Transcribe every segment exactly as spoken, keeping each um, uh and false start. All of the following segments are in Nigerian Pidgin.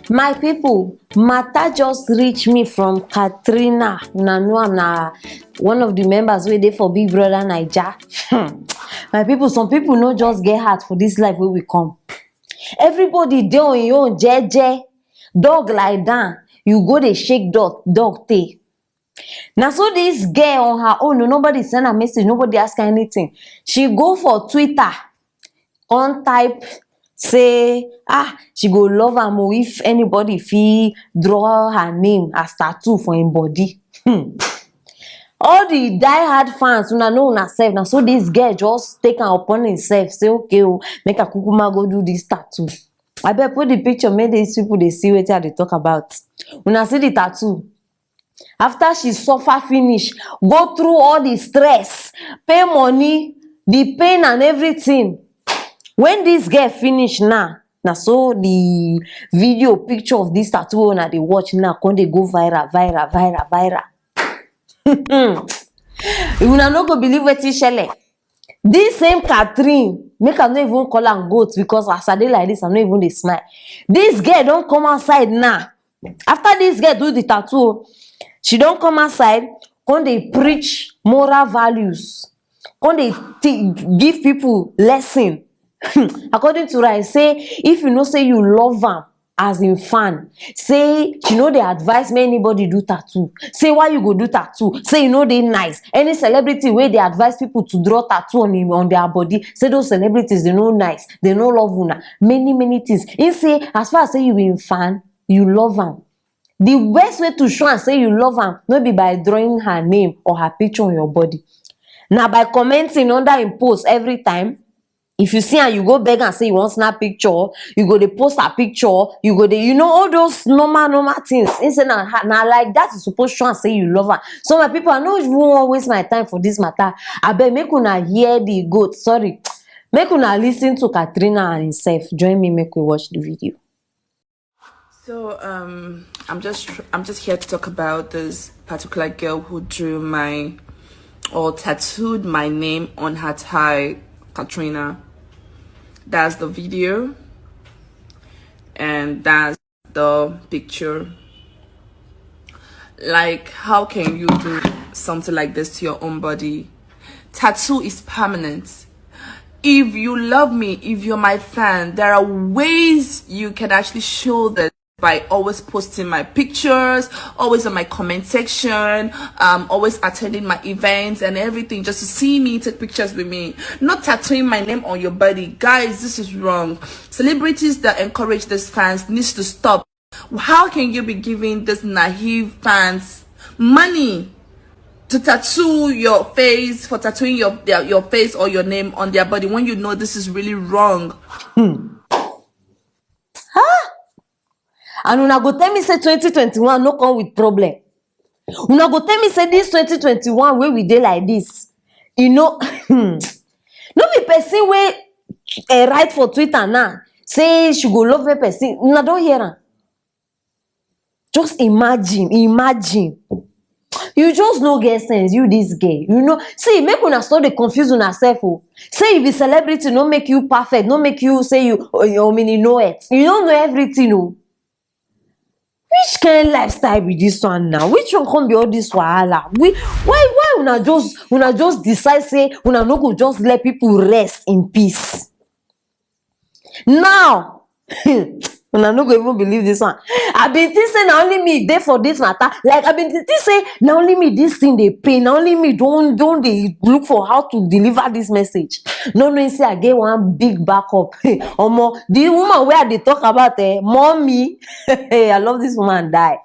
My people, matter just reach me from Katrina. Una know am na one of the members wey dey for Big Brother Naija. Hmm. My people, some people no just get heart for this life wey we come. Everybody dey on your own jeje. Dog lie down, you go dey shake dog, dog tail. Na so this girl on her own, nobody send her message, nobody ask her anything. She go for Twitter, come type say, ah, she go love am o if anybody fit draw her name as tattoo for im body. Hmm. All the die-hard fans, una know una sef, na so this girl just take am upon himself, say, okay o, make I kukuma go do this tattoo. Abeg put the picture, make these people dey see wetin I dey talk about. Una see the tattoo? After she suffer finish, go through all the stress, pay money, the pain and everything. When this girl finish now, na so the video picture of this tattoo wey una dey watch now come dey go viral, viral, viral, viral. Una no go believe wetin shele. This same Catherine, make I no even call am goat, because as I dey like this, I no even dey smile. This girl don come outside now. After this girl do the tattoo, she don come outside, come dey preach moral values, come dey t- give people lesson. According to her, e say if you know say you love am as im fan, say she no dey advise make anybody do tattoo. Say why you go do tattoo? Say e no dey nice. Any celebrity wey dey advise people to draw tattoo on im, on their body, say those celebrities, they no nice, they no love una. Many, many things. He say as far as say you be im fan, you love am. The best way to show am say you love am no be by drawing her name or her picture on your body. Na by commenting under im post every time. If you see am, you go beg am say you wan snap picture, you go dey post her picture, you go dey, you know, all those normal, normal things. He say na, na like that you suppose show am say you love am. So my people, I no even wan waste my time for this matter. Abeg, make una hear the goat. Sorry. Make una listen to Katrina and himself. Join me, make we watch the video. So um, I'm just tr- I'm just here to talk about this particular girl who drew my or tattooed my name on her thigh, Katrina. That's the video, and that's the picture. Like, how can you do something like this to your own body? Tattoo is permanent. If you love me, if you're my fan, there are ways you can actually show that by always posting my pictures, always on my comment section, um, always attending my events and everything just to see me, take pictures with me. Not tattooing my name on your body. Guys, this is wrong. Celebrities that encourage these fans needs to stop. How can you be giving these naive fans money to tattoo your face, for tattooing your, their, your face or your name on their body when you know this is really wrong? And una go tell me say twenty twenty-one no come with problem. Una go tell me say this twenty twenty-one wey we dey like this, e no, no be person wey, eh, write for Twitter now say she go love a person. Una don hear am? Just imagine, imagine. You just no get sense, you this girl. You know, see, make una stop dey confuse una sef o. Say you be celebrity, no make you perfect, no make you say you, oh, you mean you know it. You don't know everything o. Which kind lifestyle be this one now? Which one come be all this wahala? We, why, why una just, una just decide say una no go just let people rest in peace? Now, una no go even believe this one. I been think say na only me dey for this matter. Like, I been think say na only me this thing dey pain. Na only me don, don dey look for how to deliver this message. No knowing say I get one big backup. Omo, the woman wey I dey talk about, eh, mommy. I love this woman die.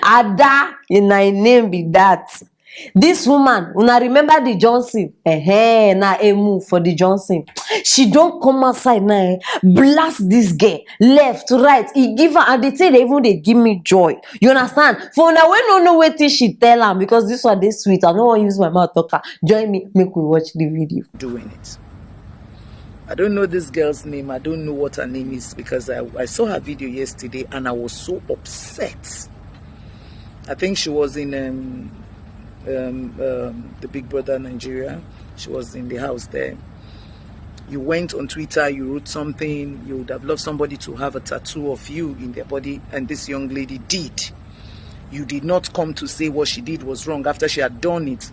Ada, na im name be that. This woman, una remember the Johnson? Ehen, na Emu for the Johnson. She don come outside now, eh, blast this girl left, right. He give her, and the thing dey even dey give me joy. You understand? For una wey no know wetin she tell am, because this one dey sweet. I no wan use my mouth talk am. Join me, make we watch the video. Doing it. I don't know this girl's name. I don't know what her name is because I, I saw her video yesterday and I was so upset. I think she was in um, um, um, the Big Brother Nigeria. She was in the house there. You went on Twitter, you wrote something, you would have loved somebody to have a tattoo of you in their body, and this young lady did. You did not come to say what she did was wrong after she had done it.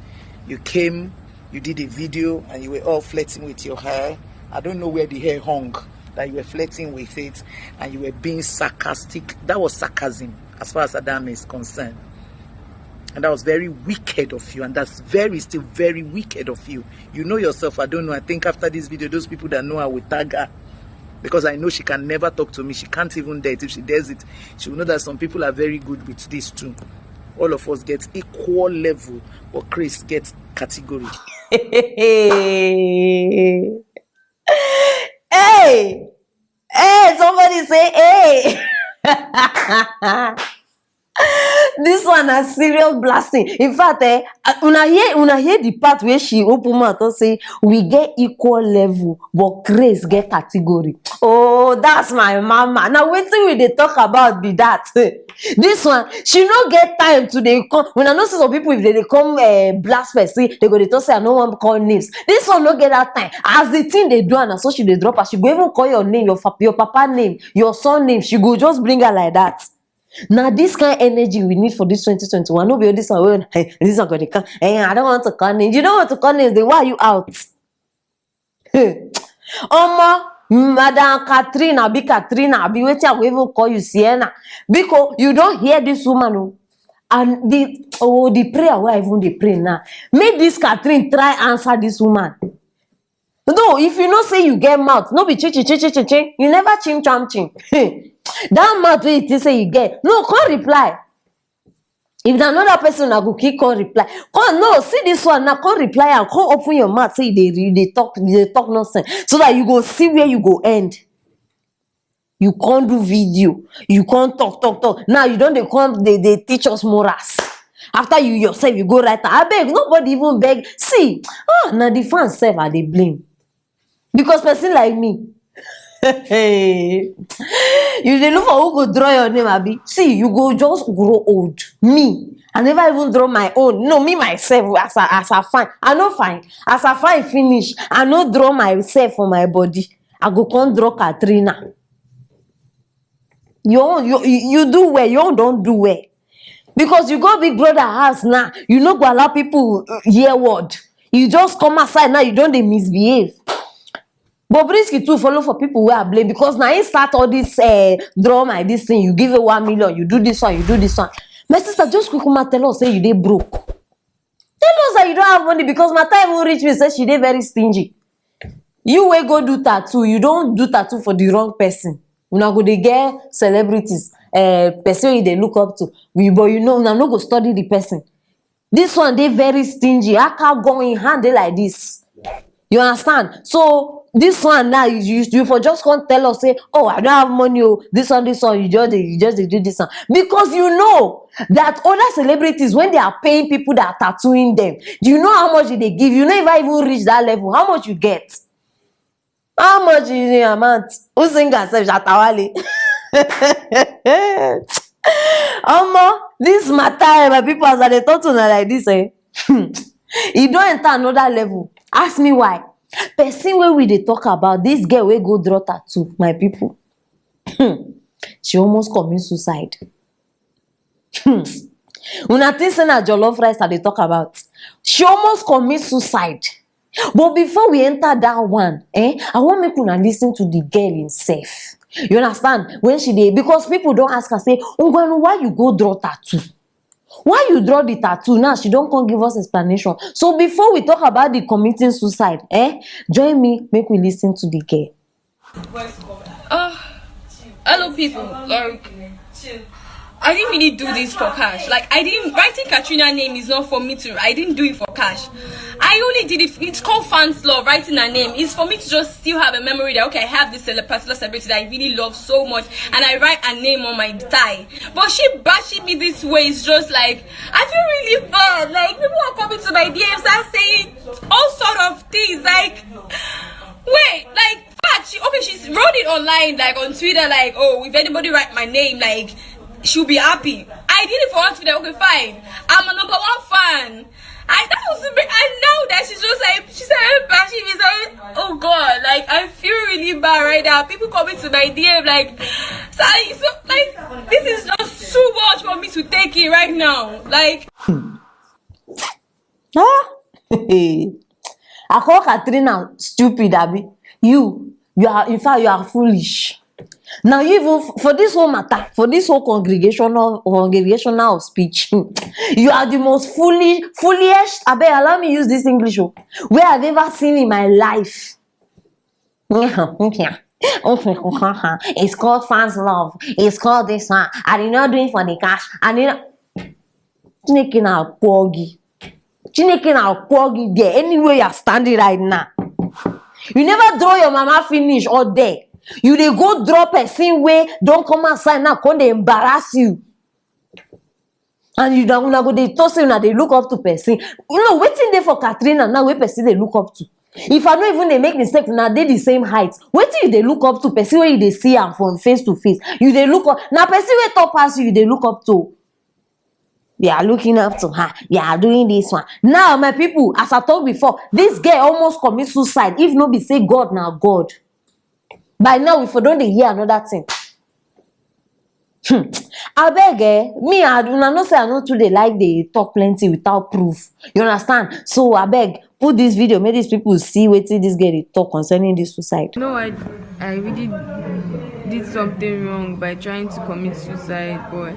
You came, you did a video, and you were all flirting with your hair. I don't know where the hair hung, that you were flirting with it, and you were being sarcastic. That was sarcasm as far as Adam is concerned. And that was very wicked of you, and that's very, still very wicked of you. You know yourself. I don't know. I think after this video, those people that know her will tag her, because I know she can never talk to me. She can't even dare it. If she dares it, she will know that some people are very good with this too. All of us get equal level, but Chris gets category. Hey, hey, somebody say hey. This one na serious blasting. In fact, eh, uh, una hear una hear the part where she open mouth and say we get equal level, but Chris get category. Oh, that's my mama. Now wetin we dey talk about be that. This one, she no get time to dey come. Una know say some people, if they dey come uh, blast person, they go dey talk say I no wan call names. This one no get that time. As the thing dey do am, na so she dey drop her. She go even call your name, your fa- your papa name, your son name. She go just bring her like that. Now this kind of energy we need for this twenty twenty-one. No be all this one. Well, hey, this one go dey come. Hey, I don't want to call names. You don't want to call names. They why you out? Hey. Omo, Madam Katrina, be Katrina, be wetin I go even call you, Sienna. Because you don't hear this woman, oh. And the oh the prayer where I even dey pray now. Make this Katrina try answer this woman. No, if you know say you get mouth, no be chi chi chi chi chi chi. You never chim cham chim. That mouth wey you think say you get, no, come reply. If na another person, I go keep come reply. Come no, see this one now, come reply and come open your mouth say you dey you dey talk you dey talk nonsense, so that you go see where you go end. You can't do video, you can't talk talk talk. Now you don't dey come dey dey teach us morals. After you yourself you go write am. Abeg, nobody even beg. See, ah, na the fans sef I dey blame, because person like me, you dey look for who go draw your name, abi? See, you go just grow old. Me, I never even draw my own. No, me myself, as I as I fine, I no fine. As I fine finish, I no draw myself for my body. I go come draw Katrina. Your own, you you you do well. Your own don't do well, because you go Big Brother house now. You no go allow people uh, hear word. You just come outside now. You don't dey misbehave. Bobrisky too follow for people where I blame, because now he start all this uh, drama, this thing. You give it one million, you do this one, you do this one. My sister, just quick come and tell us say you dey broke. Tell us that you don't have money, because my time will reach me say she dey very stingy. You wey go do tattoo, you don't do tattoo for the wrong person. Una go dey get celebrities, uh, person you dey look up to. We but you know, una no go study the person. This one dey very stingy. Aka go in hand dey like this. You understand? So this one now, you you, you for just come tell us say, oh, I don't have money. Oh, this one, this one, you just dey- you just dey do this one, because you know that other celebrities, when they are paying people that are tattooing them, do you know how much they give? You never even reach that level. How much you get? How much is the amount? Who sing herself? Shatawale. Omo, this matter, eh, my people, as I dey talk to una like this, eh, e don enter another level. Ask me why. Person wey we dey talk about, this girl wey go draw tattoo, my people, she almost commit suicide. Una think say na jollof rice I dey talk about? She almost commit suicide. But before we enter that one, eh, I wan make una listen to the girl himself. You understand? When she dey, because people don ask her say, Ngwanu, why you go draw tattoo? Why you draw the tattoo? Now she don come give us explanation. So before we talk about the committing suicide, eh, join me, make we listen to the girl. Uh, hello, people. Like, I didn't really do this for cash. Like, I didn't writing Katrina name is not for me to. I didn't do it for cash. I only did it. It's called fans love. Writing her name is for me to just still have a memory that, okay, I have this cele- particular celebrity that I really love so much, and I write her name on my tie. But she bashing me this way is just like, I feel really bad. Like, people are coming to my D Ms and saying all sort of things. Like, wait, like, fact, she, okay, she wrote it online, like, on Twitter, like, oh, if anybody write my name, like, she'll be happy. I did it for one Twitter. Okay, fine. I'm a number one fan. I that was me. I know that she's just like she's like bashing me. So, oh God, like I feel really bad right now. People coming to my D M like, so, I- so like this is just too much for me to take it right now. Like Huh? I call Katrina stupid, Abby. You, you are, in fact, you are foolish. Now, you even f- for this whole matter, for this whole congregational congregational speech, you are the most foolish, foolish. I beg, allow me use this English, oh, where I've ever seen in my life. It's called fans love. It's called this one. I did not do it for the cash. I did not. Chineke na-akpọ gị. Chineke na-akpọ gị there, anywhere you are standing right now. You never draw your mama finish or there. You dey go draw person wey don come outside now, come dey embarrass you. And you now una go dey talk say una dey look up to person. You know wetin dey for Katrina now wey person dey look up to? If I no even dey make mistake, una dey the same height. Wetin you dey look up to person wey you dey see am from face to face? You dey look up na person wey tall pass you, you dey look up to. They are looking up to her. They are doing this one. Now, my people, as I talk before, this girl almost commit suicide. If no be say God na God, by now we for don dey hear another thing. Hmm. Abeg, eh, me, I una know say I no too dey like dey talk plenty without proof. You understand? So abeg, put this video, make these people see wetin this girl dey talk concerning this suicide. No, I I really did something wrong by trying to commit suicide, but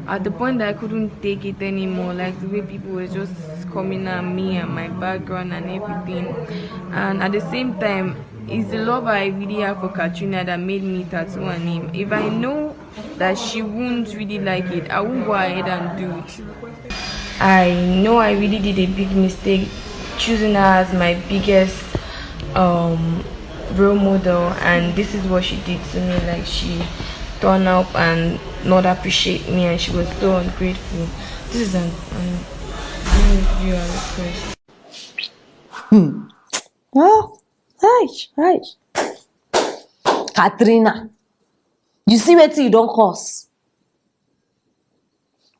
at the point that I couldn't take it anymore, like the way people were just coming at me and my background and everything. And at the same time, it's the love I really have for Katrina that made me tattoo her name. If I know that she won't really like it, I won't go ahead and do it. I know I really did a big mistake choosing her as my biggest um role model, and this is what she did to me. Like, she turned up and not appreciate me, and she was so ungrateful. This is an, an video I request. Oh, hi, hi. Katrina, you see wetin you don cause?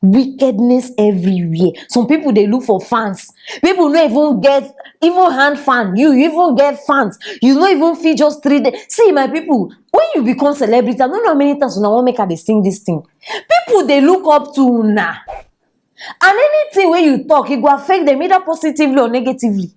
Wickedness everywhere. Some people dey look for fans. People no even get even hand fan. You even get fans. You no even fit just treat them. See, my people, when you become celebrity, I don't know how many times una wan make I dey sing this thing. People dey look up to una. And anything wey you talk, e go affect them either positively or negatively.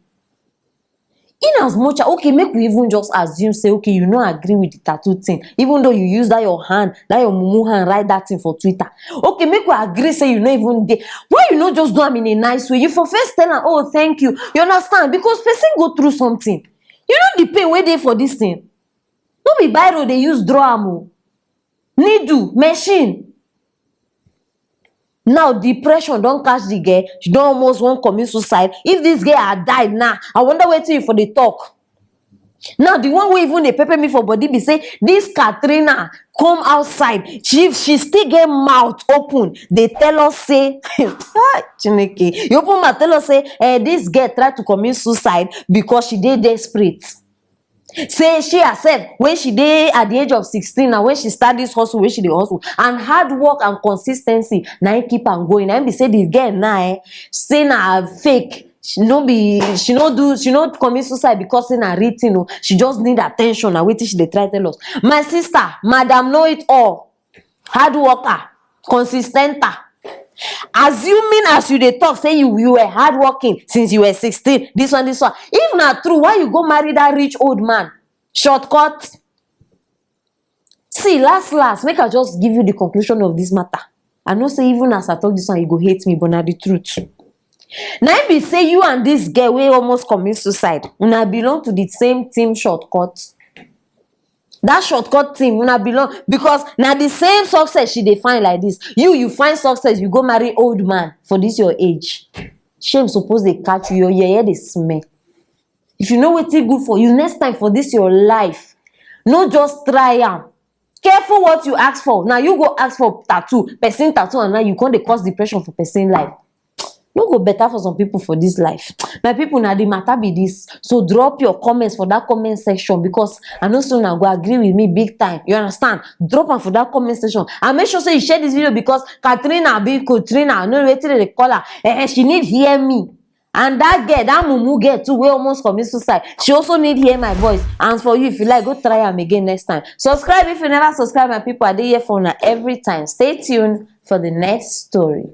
In as much as, okay, make we even just assume say, okay, you no agree with the tattoo thing, even though you use that your hand, that your mumu hand, write that thing for Twitter. Okay, make we agree say you no even dey. Why you no just do am in a nice way? You for first tell am, oh, thank you. You understand? Because person go through something. You know the pain wey dey for this thing. No be biro dey use draw am o. Needle, machine. Now depression don catch the girl. She don almost wan commit suicide. If this girl had died now, I wonder wetin you for dey talk. Now the one wey even dey pepper me for body be say this Katrina come outside. She she still get mouth open dey tell us say, ah, Chineke, you open mouth tell us say, eh, this girl try to commit suicide because she dey desperate. Say she herself, when she dey at the age of sixteen, now when she start this hustle, when she dey hustle, and hard work and consistency, na im keep am going. Na im be say the girl now, eh, say na fake. She no be, she no do, she no commit suicide because say na real thing o. She just need attention. Na wetin she dey try tell us. My sister, madam know it all. Hard worker, consistenter. Assuming as you dey talk say you you were hardworking since you were sixteen, this one, this one. If na true, why you go marry that rich old man? Shortcut. See, last last, make I just give you the conclusion of this matter. I know say even as I talk this one, you go hate me, but na the truth. Na im be say you and this girl wey almost commit suicide, una belong to the same team shortcut. That shortcut team, una belong because na the same success she dey find like this. You, you find success, you go marry old man for this your age. Shame suppose dey catch you, your yeye dey smell. If you know wetin good for you, next time for this your life, no just try am. Careful what you ask for. Now you go ask for tattoo, person tattoo, and now you come dey cause depression for person life. No go better for some people for this life. My people, na the matter be this. So drop your comments for that comment section because I know soon I go agree with me big time. You understand? Drop am for that comment section. And make sure say you share this video because Katrina, be Katrina, I know wetin they call her. Eh, eh, she need hear me. And that girl, that mumu girl too, wey almost commit suicide, she also need hear my voice. And for you, if you like, go try am again next time. Subscribe if you never subscribe, my people. I dey here for una every time. Stay tuned for the next story.